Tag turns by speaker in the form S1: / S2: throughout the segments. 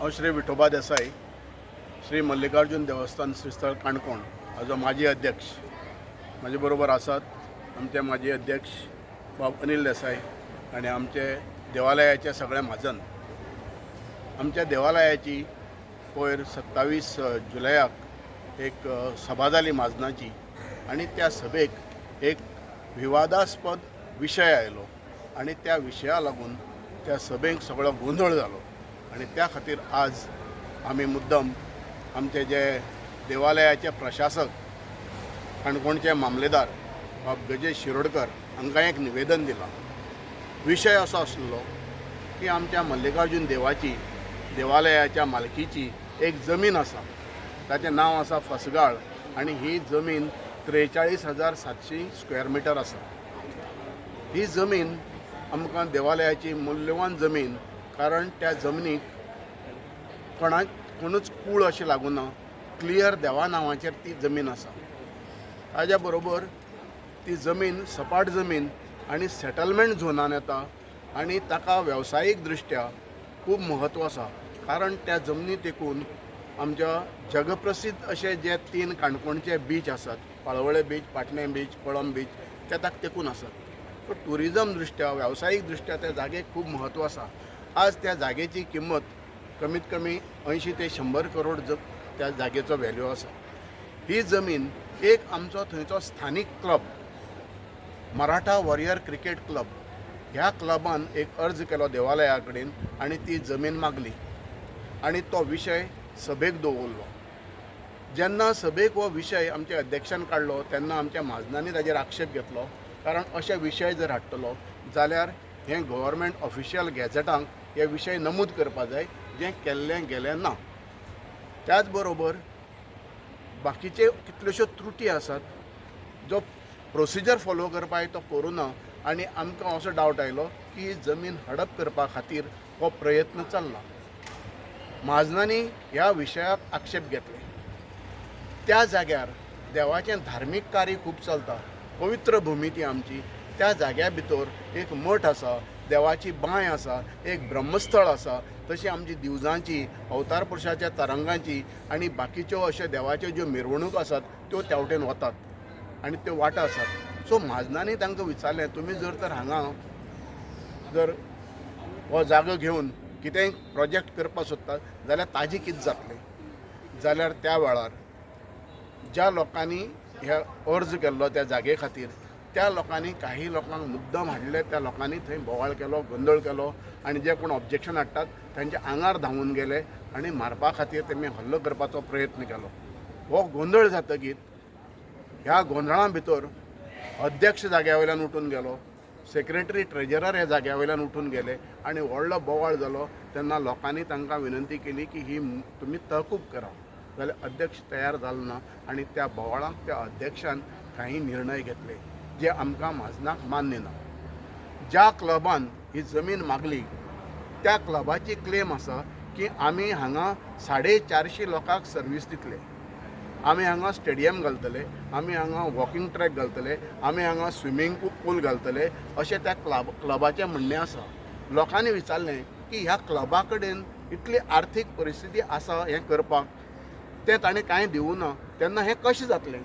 S1: हांव श्री विठोबा देसाई, श्री मल्लिकार्जून देवस्थान, श्रीस्थळ, काणकोण हाजो माजी अध्यक्ष. म्हाजे बरोबर आसात आमचे माजी अध्यक्ष बाब अनिल देसाई आनी आमचे देवालयाचे सगळे म्हाजन. आमच्या देवालयाची पयर 27 जुलयाक एक सभा जाली म्हाजनाची आनी त्या सभेक एक विवादास्पद विशय आयलो आनी त्या विशया लागून त्या सभेक सगळो गोंदळ जालो आनी त्या खातीर आज आमी मुद्दम आमचे जे देवालयाचे प्रशासक, काणकोणचे मामलेदार बाब गजेश शिरोडकर हांकां एक निवेदन दिलां. विशय असो आसलो की आमच्या मल्लिकार्जून देवाची, देवालयाच्या मालकीची एक जमीन आसा. ताचें नांव आसा फसगाळ आनी ही जमीन 43,700 स्क्वेअर मिटर आसा. ही जमीन आमकां देवालयाची मुल्यवान जमीन, कारण त्या जमनीक कोणाक कोणूच कूळ अशें लागूं ना. क्लियर देवा नांवाचेर ती जमीन आसा. ताज्या बरोबर ती जमीन सपाट जमीन आनी सेटलमेंट झोनान येता आनी ताका वेवसायीक दृश्ट्या खूब म्हत्व आसा, कारण त्या जमनी तेकून आमच्या जगप्रसिद्ध अशे जे तीन काणकोणचे बीच आसात, पाळोळें बीच, पाटणें बीच, कोळंब बीच, ते ताका तेकून आसात. सो ट्युरिजम दृश्ट्या, वेवसायीक दृश्ट्या त्या जागेक खूब म्हत्व आसा. आज त्या जागेची किंमत कमीत कमी 80 ते 100 करोड त्या जागेचो व्हॅल्यू आसा. ही जमीन एक आमचो थंयचो स्थानीक club, Maratha warrior cricket club, ह्या क्लबान एक अर्ज केलो देवालया कडेन आनी ती जमीन मागली आनी तो विशय सभेक दवरलो. जेन्ना सभेक हो विशय आमच्या अध्यक्षान काडलो, तेन्ना आमच्या म्हाजनांनी ताजेर आक्षेप घेतलो, कारण अशे विशय जर हाडटलो जाल्यार हें गव्हर्मेंट ऑफिशियल गॅझेटांक हे विशय नमूद करपा जाय, जें केल्लें गेलें ना. त्याच बरोबर बाकीचे कितल्योश्यो त्रुटी आसात. जो प्रोसिजर फॉलो करपाक तो करूं ना आनी आमकां असो डावट आयलो की ही जमीन हडप करपा खातीर हो प्रयत्न चल्ला. म्हाजनांनी ह्या विशयाक आक्षेप घेतले. त्या जाग्यार देवाचें धार्मीक कार्य खूब चलता. पवित्र भुमी ती आमची. त्या जाग्या भितर एक मठ आसा, देवाची बांय आसा, एक ब्रह्मस्थळ आसा. तशी आमची दिवजांची, अवतार पुरुषाच्या तरंगांची आनी बाकीच्यो अश्यो देवाच्यो ज्यो मिरवणूक आसात, त्यो त्या वटेन वतात आनी त्यो वाटा आसात. सो म्हाजनांनी तांकां विचारलें, तुमी जर तर हांगा जर हो जागो घेवन कितेंय प्रोजेक्ट करपाक सोदतात जाल्यार ताजी कितें जातलें? जाल्यार त्या वेळार ज्या लोकांनी हे अर्ज केल्लो त्या जागे खातीर, त्या लोकांनी काही लोकांक मुद्दम हाडले. त्या लोकांनी थंय बोवाळ केलो, गोंदळ केलो आनी जे कोण ऑब्जेक्शन हाडटात तांच्या आंगार धांवून गेले आनी मारपा खातीर तेमी हल्लो करपाचो प्रयत्न केलो. हो गोंदळ जातकीर ह्या गोंदळा भितर अध्यक्ष जाग्या वयल्यान उठून गेलो, सेक्रेटरी, ट्रेजरर हे जाग्या वयल्यान उठून गेले आनी व्हडलो बोवाळ जालो. तेन्ना लोकांनी तांकां विनंती केली की ही तुमी तहकूब करा, जाल्यार अध्यक्ष तयार जालो ना आनी त्या बोवाळाक त्या अध्यक्षान काही निर्णय घेतले जे आमकां म्हाजनाक मान्य ना. ज्या क्लबान ही जमीन मागली त्या क्लबाची क्लेम आसा की आमी हांगा 450 लोकांक सर्वीस दितले, आमी हांगा स्टेडियम घालतले, आमी हांगा वॉकिंग ट्रॅक घालतले, आमी हांगा स्विमींग पूल घालतले, अशें त्या क्लबाचें म्हणणें आसा. लोकांनी विचारलें की ह्या क्लबा कडेन इतली आर्थीक परिस्थिती आसा हें करपाक, तें ताणें कांय दिवूं ना, तेन्ना हें कशें जातलें?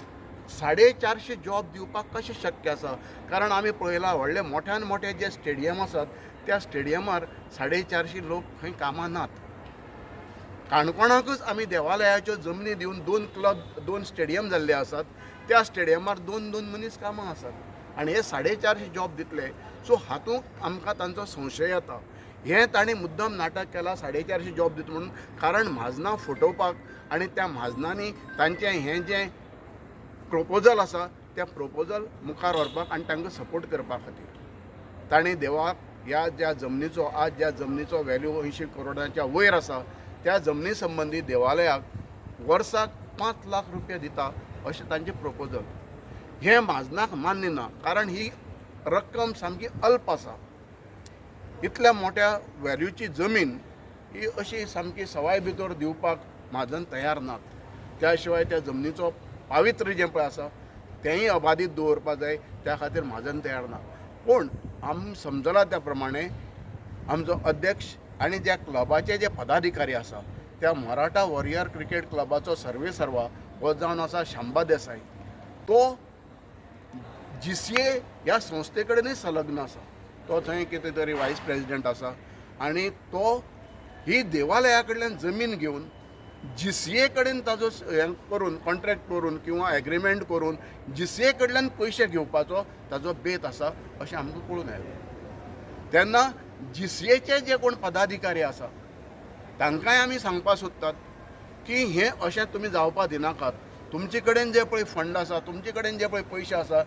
S1: 450 जॉब दिवपाक कशें शक्य आसा? कारण आमी पळयलां, व्हडले मोठ्यान मोठे जे स्टेडियम आसात, त्या स्टेडियमार 450 लोक खंय कामां नात. काणकोणाकूच आमी देवालयाच्यो जमनी दिवन दोन क्लब, दोन स्टेडियम जाल्ले आसात. त्या स्टेडियमार दोन दोन मनीस कामां आसात आनी हे 450 जॉब दितले? सो हातूंत आमकां तांचो संशय येता. हें तांणी मुद्दम नाटक केलां, 450 जॉब दिता म्हणून, कारण म्हाजनां फटोवपाक आनी त्या म्हाजनांनी तांचें हें जें प्रोपोजल आसा तें प्रोपोजल मुखार व्हरपाक आनी तांकां सपोर्ट करपा खातीर तांणी देवाक ह्या ज्या जमनीचो, आज ज्या जमनीचो व्हॅल्यू 80 करोडाच्या वयर आसा, त्या जमनी संबंदी देवालयाक वर्साक 5 लाख रुपया दिता अशें तांचें प्रोपोजल. हें म्हाजनाक मान्य ना, कारण ही रक्कम सामकी अल्प आसा. इतल्या मोठ्या व्हॅल्यूची जमीन ही अशी सामकी सवाय भितर दिवपाक म्हाजन तयार नात. त्या शिवाय त्या जमनीचो पावित्र्य जें पळय आसा तेंय अबाधीत दवरपा जाय. त्या खातीर म्हाजन तयार ना. पूण आमी समजला त्या प्रमाणे आमचो अध्यक्ष आनी ज्या क्लबाचे जे पदाधिकारी आसा त्या मराठा वॉरियर क्रिकेट क्लबाचो सर्वे सर्वा हो जावन आसा शांबा देसाय, तो GCA ह्या संस्थे कडेनूय संलग्न आसा. तो थंय कितें तरी वायस प्रेजिडेंट आसा आनी तो ही देवालया कडल्यान जमीन घेवन GCA कडेन ताजो हें करून कॉन्ट्रॅक्ट करून किंवा एग्रीमेंट करून GCA कडल्यान पयशे घेवपाचो ताजो बेत आसा अशें आमकां कळून आयलें. तेन्ना GCAचे जे कोण पदाधिकारी आसा तांकांय आमी सांगपाक सोदतात की हें अशें तुमी जावपा दिनाकात. तुमचे कडेन जे पळय फंड आसा, तुमचे कडेन जे पळय पयशे आसा,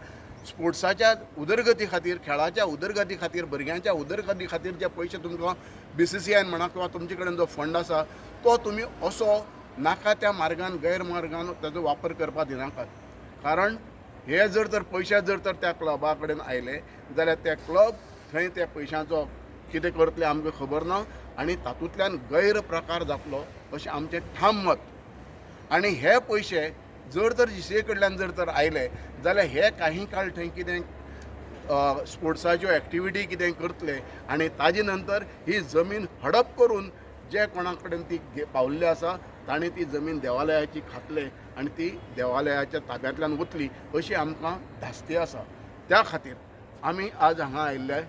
S1: स्पोर्ट्साच्या उदरगती खातीर, खेळाच्या उदरगती खातीर, भुरग्यांच्या उदरगती खातीर जे पयशे तुमकां BCCIन म्हणा किंवा तुमचे कडेन जो फंड आसा तो तुमी असो नाका त्या मार्गान, गैरमार्गान ताजो वापर करपाक दिनाकात. कारण हे जर तर पयशे जर तर त्या क्लबा कडेन आयले जाल्यार ते क्लब थंय त्या पयशांचो कितें करतले आमकां खबर ना आनी तातूंतल्यान गैरप्रकार जातलो अशें आमचें ठाम मत. आनी हे पयशे जर तर GCA कडल्यान जर तर आयले जाल्यार हे काही काळ थंय कितें स्पोर्ट्साच्यो एक्टिविटी कितें करतले आनी ताजे नंतर ही जमीन हडप करून जे कोणा कडेन ती पावल्ली आसा ताणें ती जमीन देवालयाची खातले आनी ती देवालयाच्या ताब्यांतल्यान वतली अशी आमकां धास्ती आसा. त्या खातीर आमी आज हांगा आयिल्ले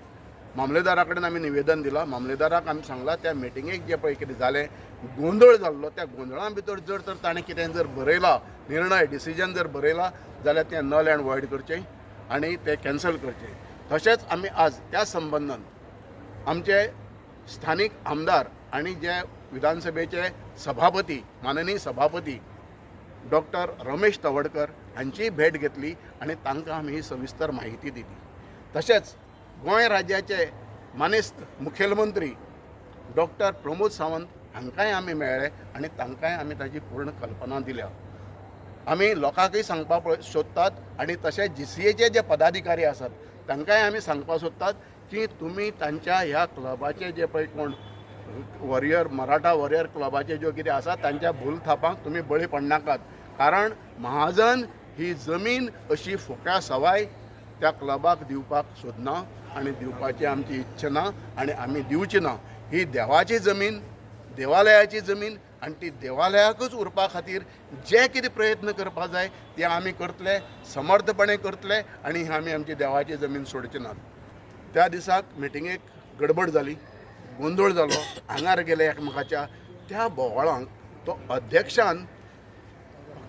S1: मामलेदारा कडेन आमी निवेदन दिलां. मामलेदाराक आमी सांगलां त्या मिटिंगेक जें पळय कितें जालें, गोंदळ जाल्लो, त्या गोंदळा भितर जर तर ताणें कितें जर बरयलां, निर्णय डिसिजन जर बरयलां जाल्यार तें नल एंड वॉयड करचें आनी तें कॅन्सल करचें. तशेंच आमी आज त्या संबंदान आमचे स्थानीक आमदार आनी जे विधानसभेचे सभापती, माननीय सभापती डॉक्टर रमेश तवडकर हांचीय भेट घेतली आनी तांकां आमी ही सविस्तर म्हायती दिली. तशेंच गोंय राज्याचे मानेस्त मुखेलमंत्री डॉक्टर प्रमोद सावंत हांकांय आमी मेळ्ळे आनी तांकांय आमी ताजी पूर्ण कल्पना दिल्या. आमी लोकांकय सांगपाक सोदतात आनी तशेंच GCAचे जे पदाधिकारी आसात तांकांय आमी सांगपाक सोदतात की तुमी तांच्या ह्या क्लबाचे जे पळय कोण वॉरियर, मराठा वॉरियर क्लबाचे ज्यो कितें आसा तांच्या भूलथापांक तुमी बळी पडनाकात. कारण महाजन ही जमीन अशी फुक्या सवाय त्या क्लबाक दिवपाक सोदना आनी दिवपाची आमची इच्छा ना आनी आमी दिवची ना. ही देवाची जमीन, देवालयाची जमीन आनी ती देवालयाकूच उरपा खातीर जे कितें प्रयत्न करपा जाय ते आमी करतले, समर्थपणे करतले आनी आमी आमची देवाची जमीन सोडचे नात. त्या दिसाक मिटिंगेक गडबड जाली, गोंदळ जालो, आंगार गेले एकमेकाच्या. त्या बोवाळांक तो अध्यक्षान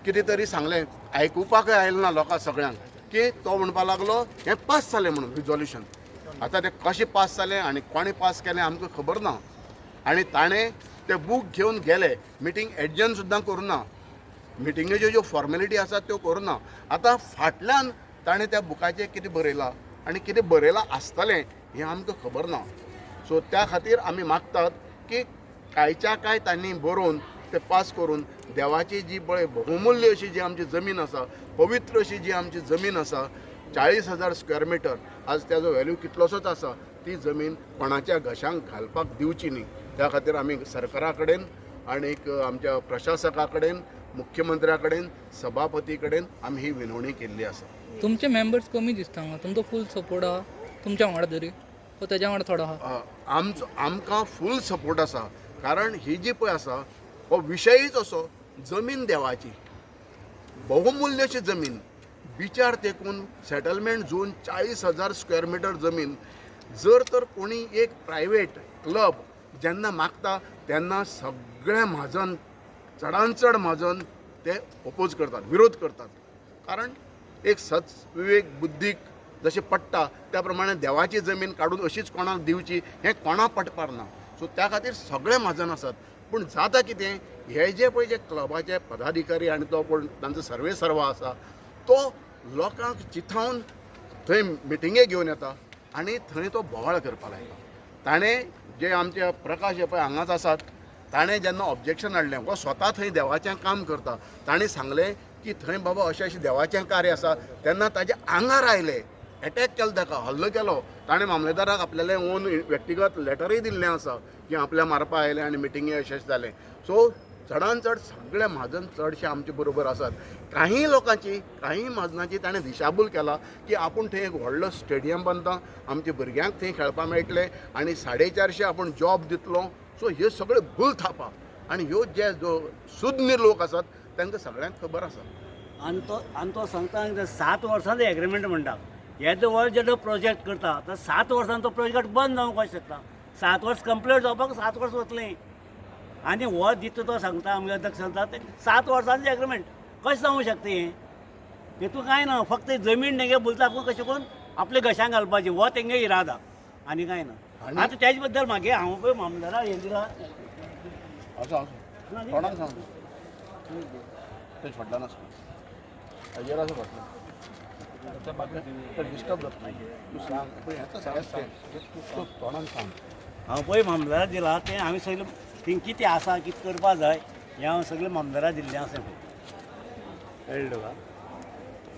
S1: कितें तरी सांगलें, आयकुपाकय आयलें ना लोकां सगळ्यांक, की तो म्हणपाक लागलो हें पास जालें म्हणून रिजोल्युशन. आतां तें कशें पास जालें आनी कोणें पास केलें आमकां खबर ना. आनी ताणें ते बूक घेवन गेले, मिटींग एडजन सुद्दां करूं ना, मिटिंगेच्यो ज्यो फॉर्मेलिटी आसात त्यो करूं ना. आतां फाटल्यान ताणें त्या बुकाचेर कितें बरयलां आनी कितें बरयलां आसतलें हें आमकां खबर ना. सो त्या खातीर आमी मागतात की कांयच्या कांय तांणी बरोवन ते पास करून देवाची जी पळय बहुमूल्य अशी जी आमची जमीन आसा, पवित्र अशी जी आमची जमीन आसा, 40,000 स्क्वेअर मिटर आज त्याजो व्हॅल्यू कितलोसोच आसा, ती जमीन कोणाच्या घशांक घालपाक दिवची न्ही. त्या खातीर आमी सरकारा कडेन आनीक आमच्या प्रशासका कडेन, मुख्यमंत्र्या कडेन, सभापती कडेन आमी ही विनवणी केल्ली आसा.
S2: तुमचे मेंबर्स कमी दिसता हांगा, तुमचो फूल सपोर्ट आहा तुमच्या वांगडा तरी वो तेज्या वांगडा थोडो आहा?
S1: आमचो आमकां फूल सपोर्ट आसा. कारण ही जी पळय आसा हो विशयच असो, जमीन देवाची, बहुमूल्य अशी जमीन, बिचार तेकून सेटलमेंट झोन 40,000 स्क्वेअर मिटर जमीन जर तर कोणी एक प्रायवेट क्लब जेन्ना मागता तेन्ना सगळे म्हाजन, चडान चड म्हाजन ते ओपोज करतात, विरोध करतात. कारण एक सच विवेक बुद्धीक जशें पडटा त्या प्रमाणे देवाची जमीन काडून अशीच कोणाक दिवची हें कोणाक पटपार ना. सो त्या खातीर सगळे म्हाजन आसात. पूण जाता कितें, हे जे पळय जे क्लबाचे पदाधिकारी आनी तो कोण तांचो सर्वे सर्वा आसा तो लोकांक चिथावन थंय मिटिंगे घेवन येता आनी थंय तो बोवाळ करपाक लायता. ताणें जे आमचे प्रकाश हे पळय हांगाच आसात, ताणें जेन्ना ऑब्जेक्शन हाडलें, हो स्वता थंय देवाचें काम करता, ताणें सांगलें की थंय बाबा अशें अशें देवाचें कार्य आसा, तेन्ना ताज्या आंगार आयले, एटॅक केलो, ताका हल्लो केलो. ताणें मामलेदाराक आपल्यालें ओन व्यक्तिगत लेटरूय दिल्लें आसा की आपल्या मारपा आयलें आनी मिटिंगे अशें अशें जालें. सो चडान चड सगळे म्हाजन चडशे आमचे बरोबर आसात. काही लोकांची, काही म्हाजनांची ताणें दिशाभूल केला की आपूण थंय एक व्हडलो स्टेडियम बांदता, आमच्या भुरग्यांक थंय खेळपाक मेळटलें आनी 450 आपूण जॉब दितलो. सो ह्यो सगळ्यो भूल थापा आनी ह्यो जे जो सुज्ञ लोक आसात तांकां सगळ्यांक खबर आसा.
S3: आनी तो सांगता 7 वर्सांचो एग्रीमेंट म्हणटा. येदो व्हड जेन्ना प्रोजेक्ट करता तर 7 वर्सांनी तो प्रोजेक्ट बंद जावंक कशें शकता? 7 वर्स कंप्लीट जावपाक 7 वर्स वतलीं. आनी हो दिता तो सांगता, आमगे अध्यक्ष सांगता ते 7 वर्सांचें एग्रीमेंट कशें जावंक शकता हें? हेतून कांय ना, फक्त जमीन तेंगे बोलता आपूण कशें करून आपल्या घशांक घालपाची हो तेंगे इरादा, आनी कांय ना. आतां तेजे बद्दल मागीर हांव पळय मामलेदारा हें दिला.
S1: असो असो कोणाक सांग तें फाटल्यान आसा, हाजेर आसा फाटल्यान, डिस्टर्ब जाता. तूं सांग पळय, हें सांग, तूं तोंडान सांग.
S3: हांव पळय मामलेदारा दिला तें आमी सगळें थिंग कितें आसा, कितें करपा जाय हें हांव सगळें मामलेदारा दिल्लें आसा पळय, कळ्ळें तुका?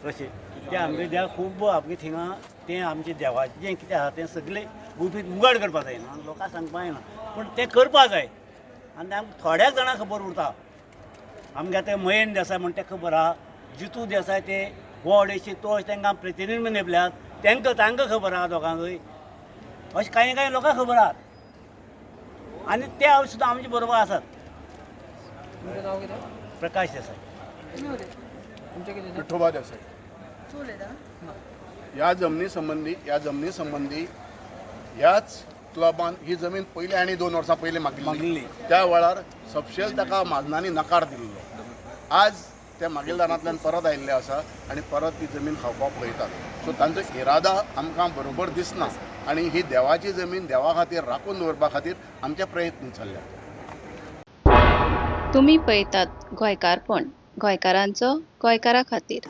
S3: तशें तें आमगे देव खूब आमगे थिंगा तें आमचें देवाचें जें कितें आसा तें सगळें गुपीत उगाड करपा जायना, लोकांक सांगपा जायना, पूण तें करपा जाय. आनी आमकां थोड्याच जाणांक खबर उरता. आमगे आतां मयेन देसाय म्हण तें खबर आहा, जितू देसाय ते वड अशी तो तांकां प्रतिनिधी नेमल्यात तांकां तांकां खबर आहा दोगांकूय. अशें कांय कांय लोकांक खबर आहात आनी ते हांव सुद्दां आमचे बरोबर आसात.
S2: तुमचें नांव कितें?
S3: प्रकाश देसाय.
S2: तुमचें कितें?
S1: विठोबा देसाय. ह्या जमनी संबंदी ह्याच क्लबान ही जमीन पयलीं आनी 2 वर्सां पयलीं मागिल्ली.
S3: मागिल्ली.
S1: त्या वेळार सपशेल ताका म्हाजनांनी नकार दिल्लो. आज ते मागीलदारांतल्यान परत आयिल्ले आसा आनी परत ती जमीन खावपाक पळयतात. सो तांचो इरादा आमकां बरोबर दिसना आनी ही देवाची जमीन देवा खातीर राखून दवरपा खातीर आमचे प्रयत्न चल्ल्यात.
S4: तुमी पळयतात गोंयकारपण, गोंयकारांचो गोंयकारा खातीर.